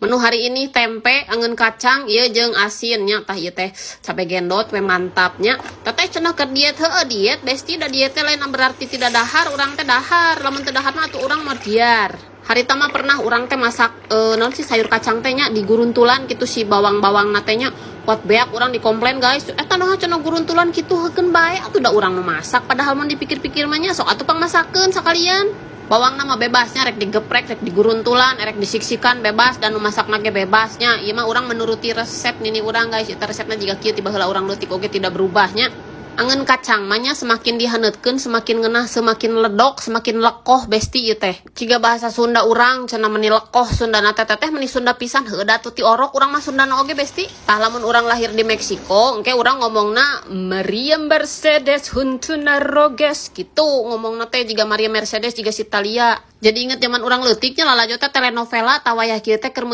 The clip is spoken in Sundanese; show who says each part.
Speaker 1: Menu hari ini tempe, angeun kacang, ieu jeung asin nya. Tah, ieu teh cabe gendot we, mantapnya. Teteh cenah ke diet, heueuh diet, Besti. Da diet teh lain berarti tidak dahar, urang teh dahar. Lamun teu dahar mah atuh urang mah diar. Harita mah pernah urang teh masak naon sih, sayur kacang teh nya, diguruntulan gitu si bawang-bawang teh nya. Kuat beak urang dikomplain, guys. Eta naha cenah guruntulan kitu? Heukeun bae atuh, da urang nu masak. Padahal mun dipikir-pikir mah nya, sok atuh pangmasakeun sakalian. Bawang mah bebasnya, rek digeprek, rek diguruntulan, rek disiksikan bebas, dan nu masak ge bebasnya. Ieu mah urang menuruti resep nini urang, guys. Eta resepna jiga kieu ti baheula urang leutik oge tidak berubahnya. Angeun kacang mah nya, semakin dihaneutkeun semakin ngeunah, semakin ledok, semakin lekoh, Besti, ieu teh. Jiga bahasa Sunda urang cenah, meni lekoh Sundana teh. Teteh meni Sunda pisan. Heueuh, da atuh ti orok urang mah Sundana oge, Besti. Tah, lamun urang lahir di Meksiko, engke urang ngomongna Maria Mercedes Huntuna Roges gitu ngomongna teh, jiga Maria Mercedes, jiga si Thalia. Jadi inget zaman urang leutiknya, lalajo teh telenovela tah, wayah kieu teh keur.